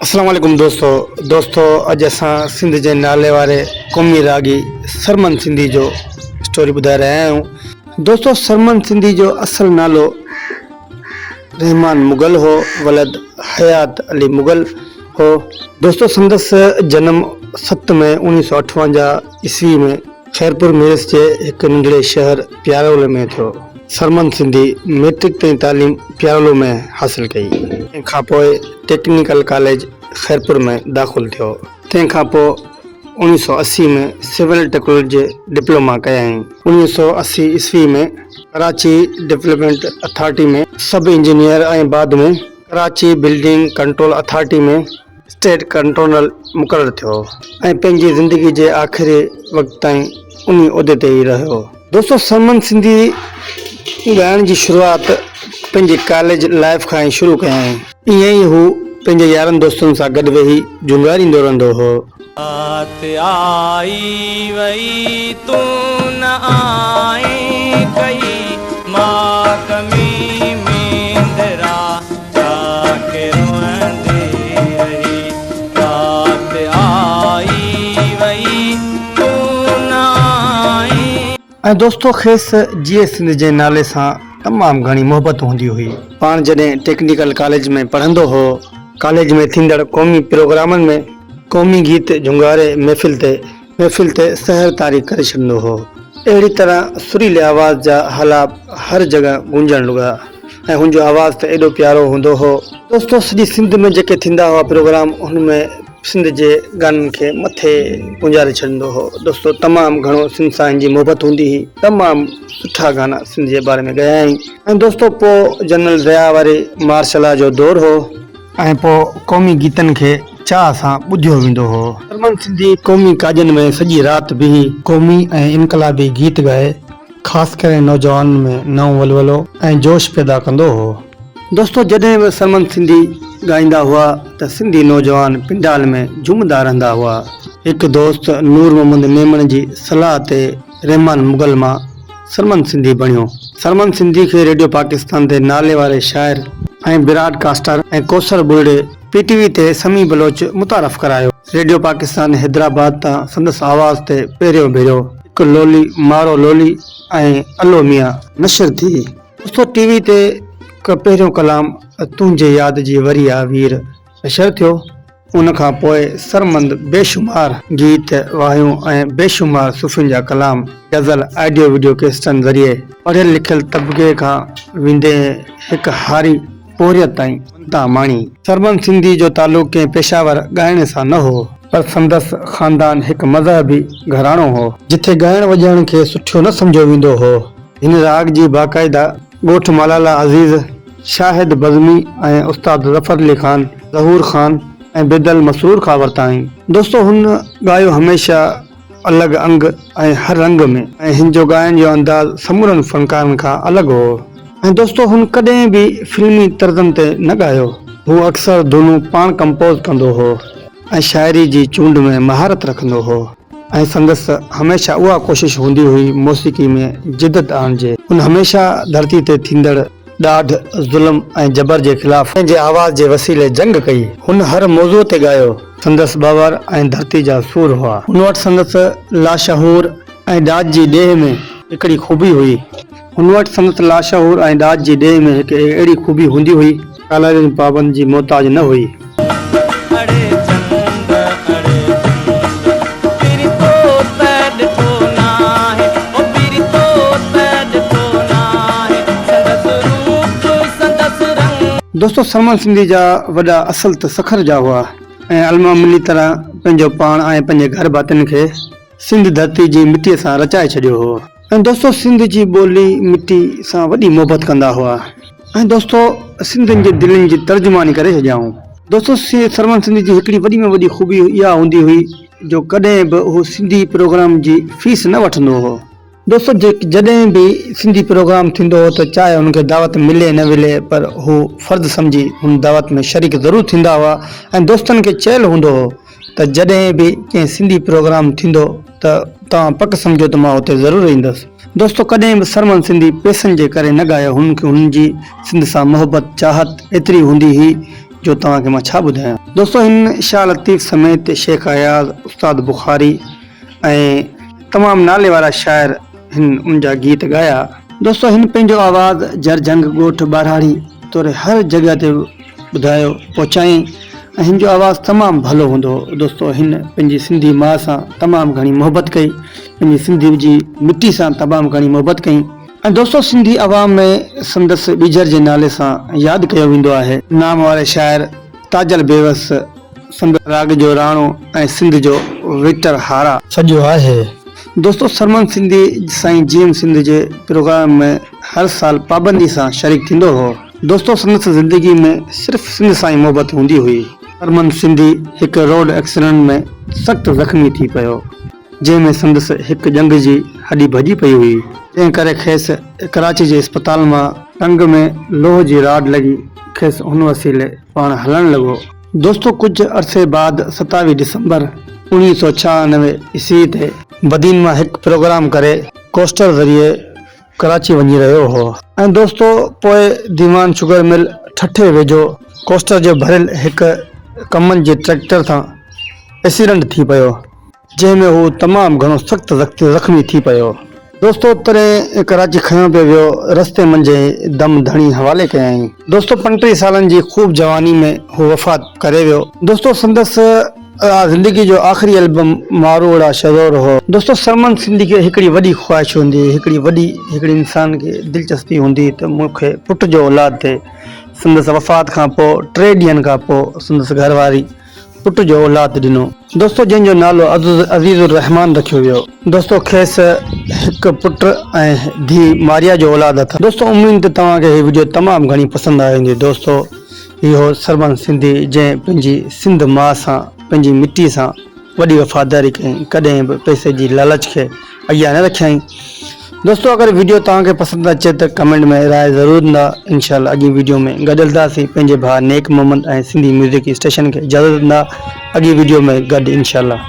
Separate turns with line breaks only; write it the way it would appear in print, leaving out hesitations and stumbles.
اسلام عليڪم دوستو دوستو اڄ اسان سنڌ جي نالي واري قومي راڳي سرمن سنڌي جو اسٽوري ٻڌائي رهيا آهيون دوستو سرمن سنڌي جو اصل نالو رحمان مغل هو ولد حيات علي مغل هو دوستو سندس جنم 7 مئي 1958 عيسوي ۾ خيرپور ميرس جي هڪ ننڍڙي شهر پيارولو ۾ ٿيو. سرمن سنڌي مئٽرڪ تائين تعليم پيارولو ۾ حاصل ڪئي. تنهن کان پوء ٽيڪنيڪل ڪاليج خيرپور ۾ داخل ٿيو. تنهن کان پوء 1980 ۾ سول ٽيڪنالاجي ڊپلوما ڪيائين. 1980 عيسوي ۾ Karachi development authority ۾ sub engineer ۽ بعد ۾ Karachi building control authority ۾ state controller مقرر ٿيو ۽ پنهنجي زندگي جي آخري وقت تائين انهي عهدي تي ئي رهيو. دوستو سرمن سنڌي ڳائڻ جي شروعات پنهنجي ڪاليج لائيف کان ئي شروع ڪيائين. ائين ئي هو پنهنجي يارن دوستن سان گڏ ويهي جهونگاريندو رهندو هو.
رات آئي وئي تون نه آئين ڪئي ماتمي مينڌرا چاڪ روئندي رهي رات آئي وئي تون نه آئين.
۽ دوستو کيس جيئي سنڌ جي نالي سان تمام گهڻي محبت هوندي هئي. پاڻ جڏهن ٽيڪنيڪل ڪاليج ۾ پڙهندو هو. ڪاليج ۾ ٿيندڙ قومي پروگرامن ۾ قومي گيت جهونگاري محفل تي محفل تي سحر طاري ڪري ڇڏندو هو. اهڙي طرح سريلي آواز جا هلاب هر جڳهه گونجڻ لڳا ۽ هن جو آواز ته ايڏو پيارو هوندو هو. دوستو سڄي سنڌ ۾ جيڪي ٿيندا هئا پروگرام ان ۾ سنڌ جي گانن کي مٿي گونجاري ڇڏيندو هو. دوستو تمام گهڻو سنڌ سان هن جي محبت هوندي هئي. تمام سٺا گانا سنڌ جي باري ۾ ڳايائين ۽ دوستو پوء جنرل ضياء واري مارشلا جو دور هو. ۽ پوء قومي گيتن کي چاهه سان ٻڌيو ويندو هو. سرمن سنڌي قومي ڪاڄن ۾ سڄي رات بيهي قومي ۽ انقلابي گيت ڳائي خاص ڪري نوجوانن ۾ نئون ولولو ۽ جوش پيدا ڪندو هو. دوستو جڏهن به سرمن سنڌي ڳائيندا هئا ته سنڌي نوجوان پنڊال ۾ جهومندا رهندا هئا. هڪ دوست نور محمد ميمڻ جي صلاح تي رحمان مغل مان سرمن سنڌي بڻيو. سرمن سنڌي کي ريڊيو پاڪستان تي نالي واري شاعر ۽ broadcaster ۽ Kausar Burdi P T V تي سميع بلوچ متعارف ڪرايو. ريڊيو پاڪستان حيدرآباد تان سندس آواز تي پهريون ڀيرو هڪ لولي مارو لولي ۽ الو ميان نشر ٿي. دوستو ٽي وي تي پهريون ڪلام تنهنجي ياد جي وري آ وير نشر ٿيو. ان کان پوء سرمند بيشمار گيت، واهيون ۽ بيشمار صوفين جا ڪلام، غزل آڊيو وڊيو ڪيسٽن ذريعي پڙهيل لکيل طبقي کان ويندي هڪ هاري پورهيت تائين مڃتا ماڻي. سرمند سنڌي جو تعلق ڪنهن پيشه ور ڳائڻي سان نه هو. پر سندس خاندان هڪ مذهبي گهراڻو هو. جتي ڳائڻ وڄائڻ کي سٺيو نه سمجهيو ويندو هو. هن راڳ جي باقاعده ڳوٺ مالالا عزيز، شاهد بزمي ۽ استاد ظفر علي خان، ظهور خان ۽ بيدل مسرور کان ورتائين. دوستو هن ڳايو هميشه الڳ انگ ۽ هر رنگ ۾ ۽ هن جو ڳائڻ جو انداز سمورن فنڪارن کان الڳ هو ۽ دوستو هن ڪڏهن به فلمي طرزن تي نه ڳايو. هو اڪثر ڌنون پاڻ ڪمپوز ڪندو هو ۽ شاعري جي چونڊ ۾ مهارت رکندو هو. ۽ سندس هميشه اها ڪوشش هوندي هئي موسيقي ۾ جدت آڻجي. هن هميشه ڌرتي تي ٿيندڙ ڏاڍ، ظلم ۽ جبر جي خلاف پنهنجي آواز جي وسيلي جنگ ڪئي. هن هر موضوع تي ڳايو. سندس ٻور ۽ ڌرتي جا سور هئا. هن وٽ سندس لاشعور ۽ ڏاج جي ڏيهه ۾ هڪڙي خوبي هئي. هن وٽ سندس لاشعور ۽ ڏاج جي ڏيهه ۾ هڪ اهڙي خوبي هوندي هئي. ڪالارين پابند جي محتاج نه هئي.
اڙي چنڊ اڙي چنڊ پرين تو ته ڏٺو ناهي او پرين تو ته ڏٺو ناهي سندس روپ سندس رنگ.
دوستو سرمن سنڌي جا وڏا اصل ته سکر جا هئا ۽ المعمولي طرح پنهنجو پاڻ ۽ پنهنجي گهر ڀاتين کي سنڌ ڌرتي جي مٽيء سان رچائي ڇڏيو هو. ۽ دوستو سنڌ جي ٻولي مٽي سان وڏي محبت ڪندا هئا ۽ دوستو سنڌين جي دلين جي ترجماني ڪري ڇڏيائون. دوستو سرمن سنڌي جي هڪڙي وڏي ۾ وڏي خوبي اها هوندي هئي جو ڪڏهن به هو سنڌي پروگرام جي فيس نه وٺندو هو. دوستو جڏهن به سنڌي پروگرام ٿيندو هو ته چاهي هن کي دعوت ملي نه ملي پر هو فرض سمجهي هن دعوت ۾ شريڪ ضرور ٿيندا هئا ۽ دوستن کي چيل هوندو هو ته جڏهن به ڪنهن سنڌي پروگرام ٿيندو ته توهان پڪ سمجهو ته مان اتي ضرور ايندس. دوستو ڪڏهن به سرمن سنڌي پئسن جي ڪري نه ڳايو هن کي هن جي سنڌ سان محبت چاهت ايتري هوندي هئي جو توهان کي مان ڇا ٻڌايان. دوستو هن شاهه لطيف سميت شيخ اياز، استاد بخاري ۽ تمام نالي وارا شاعر هن ان جا گيت ڳايا. دوستو هن پنهنجو آواز جهرجهنگ ڳوٺ ٻهراڙي توڙي هر جڳهه تي ٻڌايو پهچايائين ۽ هن جو آواز تمام ڀلو هوندو هو. دوستو هن پنهنجي سنڌي ماء سان تمام گهڻي محبت ڪئي پنهنجي سنڌي جي مٽي سان تمام گهڻي محبت ڪئي. ۽ دوستو سنڌي عوام ۾ سندس ٻيجهر جي نالي سان ياد ڪيو ويندو آهي. نام واري شاعر تاجل بيوس سندس راڳ جو راڻو ۽ سنڌ جو وڪٽر هارا. سڏيو آهي. دوستو سرمن سنڌي سائين جي ايم سنڌ جي پروگرام ۾ هر سال پابندي سان شريڪ ٿيندو هو. دوستو سندس زندگي ۾ صرف سنڌ سان ئي محبت هوندي هئي. سرمن سنڌي هڪ روڊ ايڪسيڊنٽ ۾ سخت زخمي ٿي پيو. جنهن ۾ سندس هڪ ڄنگهه جي هڏي ڀڄي پئي هئي، جنهن ڪري کيس ڪراچي جي اسپتال مان ٽنگ ۾ لوهه جي راڊ لڳي، کيس ان وسيلي پاڻ هلڻ لڳو. دوستو ڪجهه عرصي بعد ستاويهه ڊسمبر 1996 عيسوي تي بدين مان هڪ پروگرام ڪري ڪوسٽر ذريعي ڪراچي وڃي رهيو هو ۽ دوستو پوء ديوان شگر مل ٺٽي ويجهو ڪوسٽر جو ڀريل هڪ ڪمن جي ٽريڪٽر سان ايڪسيڊنٽ ٿي پيو. جنهن ۾ هو تمام گهڻو سخت زخمي ٿي پيو. دوستو تڏهن ڪراچي کنيو پيو ويو، رستي منجهه ئي دم ڌڻي حوالي ڪيائين. دوستو 35 سالن جي خوب جواني ۾ هو وفات ڪري ويو. دوستو سندس زندگي جو آخري البم ماروئڙا شزور هو. دوستو سرمن سنڌي کي هڪڙي وڏي خواهش هوندي هئي، هڪڙي وڏي هڪڙي انسان کي دلچسپي هوندي هئي ته مون کي پٽ جو اولاد ٿئي. سندس وفات کان پوء ٽي ڏينهن کان پوء سندس گهر واري پٽ جو اولاد ڏنو. دوستو جنهن جو نالو عزيز الرحمان رکيو ويو. دوستو کيس هڪ پٽ ۽ ڌيء ماريا جو اولاد اٿس. دوستو اميد ته توهان کي هي وڊيو تمام گهڻي پسند آئي هوندي دوستو هي هو سرمن سنڌي جنهن پنهنجي سنڌ ماء سان پنهنجي مٽي سان وڏي وفاداري ڪئي ڪڏهن به پئسي جي لالچ کي اڳيان نه رکيائين دوستو اگر ويڊيو توهان کي پسند اچي ته ڪمينٽ ۾ راء ضرور ڏيندا انشاء الله اڳين ويڊيو ۾ گڏ هلنداسين پنهنجي ڀاء نيڪ محمد ۽ سنڌي ميوزڪ اسٽيشن کي اجازت ڏيندا اڳين ويڊيو ۾ گڏ انشاء الله.